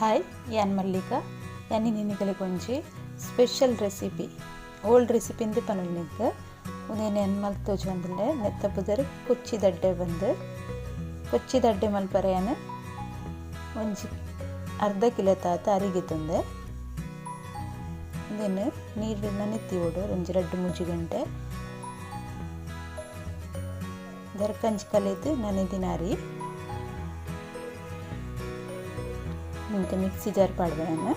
Hi, ಯಾನ್ ಮಲ್ಲಿಕಾ. ಯಾನ್ ಇನಿ ಒಂಜಿ ಸ್ಪೆಷಲ್ ರೆಸಿಪಿ, ಓಲ್ಡ್ ರೆಸಿಪಿ ಇಂದು ಪನೊಲಿ. ಉಂದೆನ್ ಯಾನ್ ಮಲ್ತೋಜೊಂದುಲ್ಲೆ. ನೆತ್ತ ಪುದರ್ ಕೊಚ್ಚಿ ದಡ್ಡೆ ಬಂದು. ಕೊಚ್ಚಿ ದಡ್ಡೆ ಮಲ್ಪರೆ ಯಾನ್ ಒಂಜಿ ಅರ್ಧ ಕಿಲೋ ತಾತ ಅರಿಗೆ ತುಂದೆ. ಉಂದೆನ್ ನೀರು ನನೆತ್ತಿವೊಡು ಒಂಜಿ 2-3 ಗಂಟೆ. ದರ್ಕಂಜಿ ಕಲೆದು ನನೆದಿನ ಅರಿ ಇಂತ ಮಿಕ್ಸಿ ಜಾರ್ ಪಾಡ್ವೆ ಯಾನ್.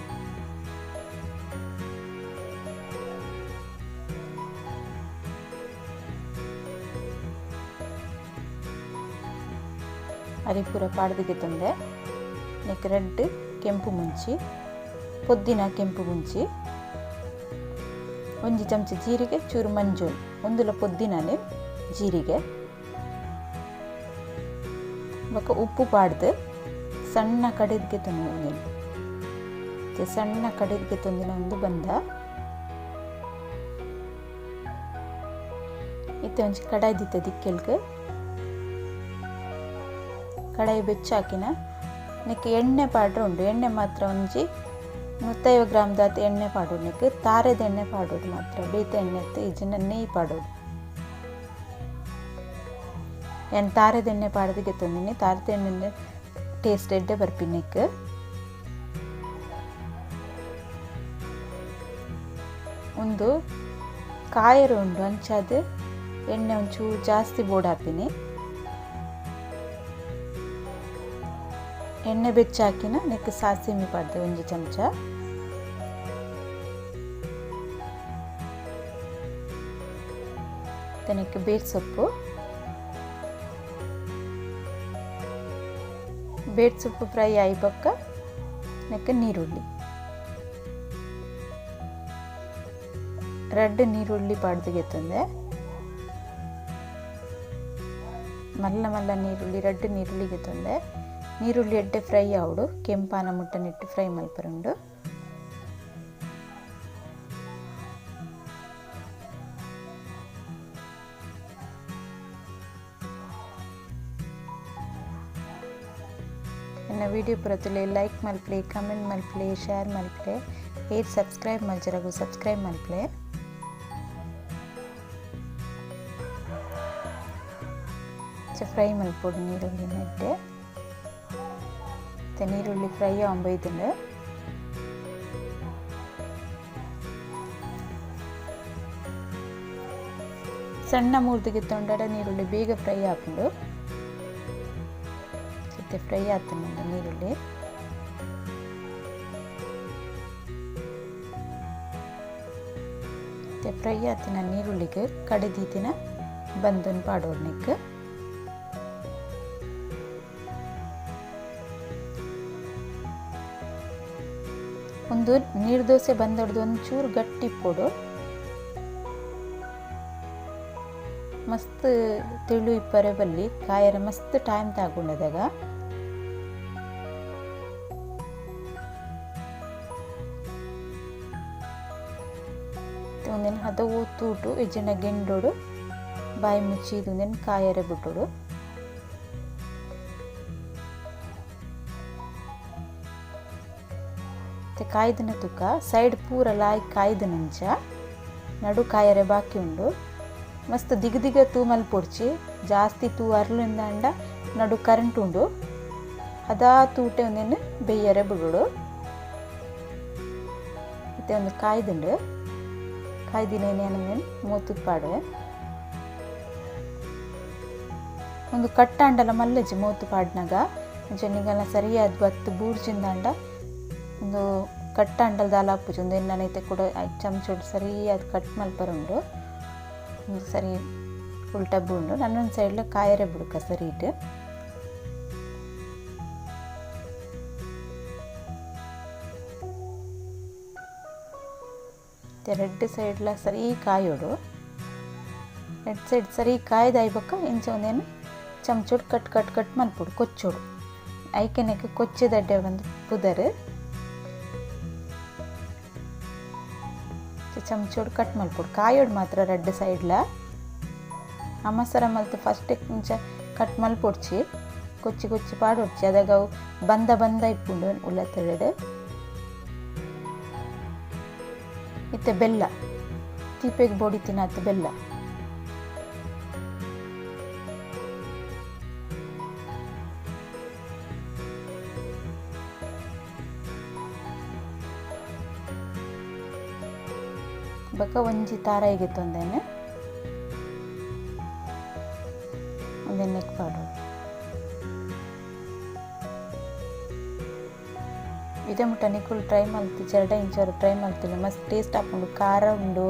ಅರಿ ಪೂರ ಪಾಡ್ದಿಗೆ ತಂದೆ. ನೆಕ್ ರೆಡ್ ಕೆಂಪು ಮುಂಚಿ, ಪೊದ್ದಿನ ಕೆಂಪು ಮುಂಚಿ, ಒಂಜಿ ಚಮಚ ಜೀರಿಗೆ, ಚೂರು ಮಂಜೋಳು, ಒಂದುಲ ಪೊದ್ದಿನನೆ ಜೀರಿಗೆ, ಬೊಕ್ಕ ಉಪ್ಪು ಪಾಡ್ದು ಸಣ್ಣ ಕಡೆದ್ಗೆ ತಂದು, ಸಣ್ಣ ಕಡೆದ್ಗೆ ತಂದಿನ ಒಂದು ಬಂದ. ಇತ್ತೆ ಒಂಜಿ ಕಡಾಯಿ ದಿತ್ತ ದಿಕ್ಕೆಲ್ಗ್ ಕಡಾಯಿ ಬೆಚ್ಚಾಕಿನ ನೆಕ್ ಎಣ್ಣೆ ಪಾಡ್ರೆ ಉಂಡು. ಎಣ್ಣೆ ಮಾತ್ರ ಒಂಜಿ 150 ಗ್ರಾಮ್ ದಾತ್ ಎಣ್ಣೆ ಪಾಡೋಡು. ನೆಕ್ ತಾರೆದ ಎಣ್ಣೆ ಪಾಡೋಡು ಮಾತ್ರ, ಬೇತೆ ಎಣ್ಣೆ ಇತ್ತು ಇಜ್ಜಿಂಡ ನೆಯ್ಯಿ ಪಾಡೋಡು. ಯಾನ್ ತಾರೆದ ಎಣ್ಣೆ ಪಾಡ್ದಿಗೆ ತಂದಿನಿ. ತಾರೆದ ಎಣ್ಣೆ ಟೇಸ್ಟ್ ಎಡ್ಡೆ ಬರ್ಪಿ ನೆಕ್. ಒಂದು ಕಾಯರು ಉಂಡು, ಅಂಚಾದ ಎಣ್ಣೆ ಒಂಚೂರು ಜಾಸ್ತಿ ಬೋರ್ಡ್ ಹಾಪಿನಿ. ಎಣ್ಣೆ ಬೆಚ್ಚ ಹಾಕಿನ ನೆಕ್ ಸಾಸಿಮೆ ಪಾಡ್ದೆ ಒಂಜಿ ಚಮಚ. ನೆಕ್ ಬೇಟ್ ಸೊಪ್ಪು, ಬೇಟ್ ಸೊಪ್ಪು ಫ್ರೈ ಆಯಿ ಬೊಕ್ಕ ನೆಕ್ ನೀರುಳ್ಳಿ, ರೆಡ್ ನೀರುಳ್ಳಿ ಪಾಡ್ದಿಗೆ ತಂದೆ. ಮಲ್ಲ ಮಲ್ಲ ನೀರುಳ್ಳಿ, ರೆಡ್ ನೀರುಳ್ಳಿಗೆ ತಂದೆ. ನೀರುಳ್ಳಿ ಎಡ್ಡೆ ಫ್ರೈ ಆವಡು, ಕೆಂಪಾನ ಮುಟ್ಟನಿಟ್ಟು ಫ್ರೈ ಮಲ್ಪರುಂಡು. ಎನ್ನ ವಿಡಿಯೋ ಪುರತುಲೆ ಲೈಕ್ ಮಲ್ಪಲೆ, ಕಮೆಂಟ್ ಮಲ್ಪಲೆ, ಶೇರ್ ಮಲ್ಪಲೆ, ಏರ್ ಸಬ್ಸ್ಕ್ರೈಬ್ ಮಲ್ಜರಗು ಸಬ್ಸ್ಕ್ರೈಬ್ ಮಲ್ಪಲೆ. ಫ್ರೈ ಮಲ್ಪೊಡು ನೀರುಳ್ಳಿ ನೆಡ್ಡೆ. ನೀರುಳ್ಳಿ ಫ್ರೈ ಆಂಬೈದುಂಡು. ಸಣ್ಣ ಮೂರ್ದಿಗೆ ತೊಂಡಡ ನೀರುಳ್ಳಿ ಬೇಗ ಫ್ರೈ ಆಪುಂಡು. ಜೊತೆ ಫ್ರೈ ಆತುಂಡು ನೀರುಳ್ಳಿ. ಫ್ರೈ ಆತಿನ ನೀರುಳ್ಳಿಗೆ ಕಡೆದೀತಿನ ಬಂದನ್ ಪಾಡೋಡು ನೆಕ್. ಒಂದು ನೀರು ದೋಸೆ ಬಂದೊಡ್ದು ಒಂಚೂರು ಗಟ್ಟಿ ಪೊಡು, ಮಸ್ತ್ ತೆಳು ಇಪ್ಪರೆ ಬಲ್ಲಿ, ಕಾಯರ ಮಸ್ತ್ ಟೈಮ್ ತಗೊಂಡದಾಗ. ಒಂದಿನ ಹದವು ತೂಟು ಇಜ್ಜಿಂಡ ಗೆಂಡೋಡು ಬಾಯಿ ಮುಚ್ಚಿ ಒಂದಿನ ಕಾಯರೆ ಬಿಟ್ಟೋಡು. ಕಾಯ್ದಿನ ತುಕ್ಕ ಸೈಡ್ ಪೂರ ಲಾಯ್ ಕಾಯ್ದ ನಂಚ ನಡು ಕಾಯರೆ ಬಾಕಿ ಉಂಡು. ಮಸ್ತ್ ದಿಗ ದಿಗ ತೂ ಮಲ್ಪೊಡ್ಚಿ, ಜಾಸ್ತಿ ತೂ ಅರ್ಲಿಂದ ಅಂಡ ನಡು ಕರೆಂಟ್ ಉಂಡು. ಅದಾ ತೂಟೆ ಒಂದೇನು ಬೇಯರೆ ಬಿಡೋಡು. ಮತ್ತೆ ಒಂದು ಕಾಯ್ದುಂಡು, ಕಾಯ್ದಿನ ಮೂತದ ಪಾಡುವೆ. ಒಂದು ಕಟ್ಟಾಂಡಲ ಮಲ್ಲಜ್ಜಿ ಮೂತು ಪಾಡ್ನಾಗ ಅಂಚ ನಿಗಲ ಸರಿಯಾದ ಬತ್ತು ಬೂರ್ಜಿಂದಾಂಡ ಒಂದು ಕಟ್ಟಾಂಡಲ್ ದಾಲ ಆಪುಜಿ. ಒಂದು ಎನ್ನನೈತೆ ಕೂಡ ಚಮಚೋಡು ಸರಿಯಾದ ಕಟ್ ಮಲ್ಪರುಂಡು. ಒಂದು ಸರಿ ಉಲ್ಟಾ ಬುಂಡು ನನ್ನೊಂದು ಸೈಡ್ಲ ಕಾಯರೆ ಬುಡುಕ ಸರಿ ಇಟ್ಟು. ರೆಡ್ ಸೈಡ್ಲ ಸರಿ ಕಾಯೋಡು, ರೆಡ್ ಸೈಡ್ ಸರಿ ಕಾಯ್ದಾಯ್ಬಕ್ಕ ಇಂಚ ಒಂದೇನು ಚಮಚೋಡು ಕಟ್ ಕಟ್ ಕಟ್ ಮಲ್ಪೊಡು ಕೊಚ್ಚೋಡು. ಐಕೆನೆಕ್ ಕೊಚ್ಚೆದಡ್ಡೆ ಒಂದು ಪುದರ್. ಚಮಚೋಡು ಕಟ್ ಮಲ್ಪೊಡು ಕಾಯೋಡು ಮಾತ್ರ ರೆಡ್ ಸೈಡ್ಲ. ಅಮಸರ ಮಲ್ತು ಫಸ್ಟ್ ಇಂಚ ಕಟ್ ಮಲ್ಪೊಡ್ಚಿ. ಕೊಚ್ಚಿ ಕೊಚ್ಚಿ ಪಾಡೊಡ್ಚಿ ಅದಾಗ ಅವು ಬಂದ ಬಂದ ಇಪ್ಪುಂಡು ಉಲತ್ತಲೆಡ್. ಇತ್ತೆ ಬೆಲ್ಲ ತೀಪೆಗ್ ಬೋಡಿ ತಿನ್ನಾತ್ ಬೆಲ್ಲ. ಬೊಕ ಒಂಜಿ ತಾರಾಯಿಗೆ ತೊಂದೆನೆ ಒಂದೆಣ್ಣೆಗೆ ಪಾಡೋಡು. ಇದೇ ಮುಟ್ಟ ನಿಕುಲು ಟ್ರೈ ಮಲ್ತು ಚರಡ ಇಂಚರ ಟ್ರೈ ಮಲ್ತಿಲ್ಲ ಮಸ್ತ್ ಟೇಸ್ಟ್ ಆಪುಂಡು. ಖಾರ ಉಂಡು,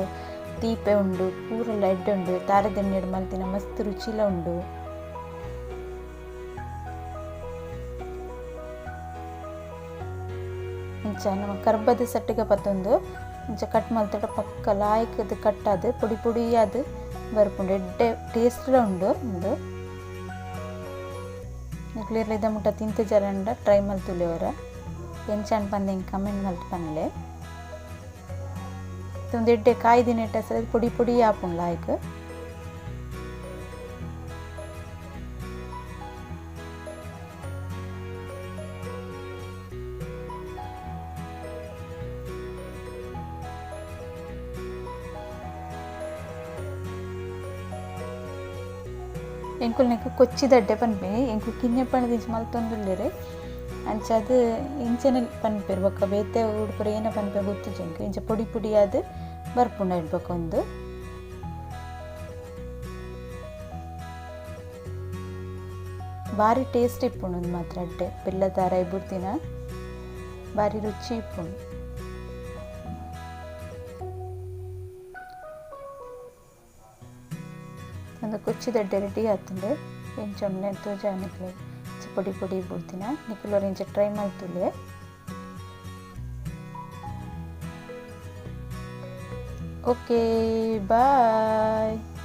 ತೀಪೆ ಉಂಡು, ಪೂರೆಲ್ಲ ಎಡ್ಡೆ ಉಂಡು. ತಾರದೆಣ್ಣೆಡ್ ಮಲ್ತಿನ ಮಸ್ತ್ ರುಚಿಲ ಉಂಡು. ಇಂಚ ನಮ್ಮ ಕರ್ಬದ ಸಟ್ಟಿಗೆ ಪತ್ತೊಂದು ಇಂಚ ಕಟ್ ಮಲ್ತಡ ಪಕ್ಕ ಲಾಯ್ಕದ ಕಟ್ಟಾದ್ ಪೊಡಿ ಪೊಡಿಯಾದ್ ಬರ್ಪುಂಡು. ಎಡ್ಡೆ ಟೇಸ್ಟ್ಲ ಉಂಡು ಉಂದು. ನಿಕ್ಲು ಇದ ಮುಟ್ಟ ತಿಂತ ಜರಂಡ ಟ್ರೈ ಮಲ್ತುಲೆವರ ಎಂಚಾನ್ ಪಂದ್ ಎಂಕ್ ಕಮೆಂಟ್ ಮಲ್ತ್ ಪನ್ಲೆ. ಒಂದು ಎಡ್ಡೆ ಕಾಯಿ ದಿನೆಟ್ಟ ಸರಿ ಪೊಡಿ ಪೊಡಿ ಆಪುಂಡು ಲಾಯ್ಕ್. ಎಂಕುಲು ನೆಕ್ಕ್ ಕೊಚ್ಚಿದಡ್ಡೆ ಪನ್ಪೆ ಎಂಕುಲು ಕಿನ್ಯ ಪಂಡ್ದಿಂಚ ಮಲ್ತೊಂದುಲ್ಲೆರ್ ಅಂಚಾದ್ ಇಂಚನೆ ಪನ್ಪೆರ್. ಬೊಕ್ಕ ಬೇತೆ ಉಡುಪುರ ಏನ ಪನ್ಪೆರ್ ಗೊತ್ತುಜ್ಜಿ ಎಂಕ್. ಇಂಚ ಪೊಡಿ ಪೊಡಿಯಾದ್ ಬರ್ಪುಂಡು ಐಟ್ ಬೊಕ ಉಂದು. ಬಾರಿ ಟೇಸ್ಟ್ ಇಪ್ಪುಂಡು ಉಂದು ಮಾತ್ರ. ಅಡ್ಡೆ ಬೆಲ್ಲ ತಾರಾಯಿ ಬುರ್ದಿನ ಬಾರಿ ರುಚಿ ಇಪ್ಪುಂಡು. ಒಂದು ಕೊಚ್ಚಿದಡ್ಡೆ ರೆಡಿ ಆತುಂಡು. ಎಂಚ ಉಂಡು ತೋಜಾವ ನಿಕ್ಲೆಗ್. ಇಂಚ ಪೊಡಿ ಪೊಡಿ ಬುರ್ದಿನ ನಿಕುಲು ಇಂಚ ಟ್ರೈ ಮಲ್ತುಲೆ. Okay, bye.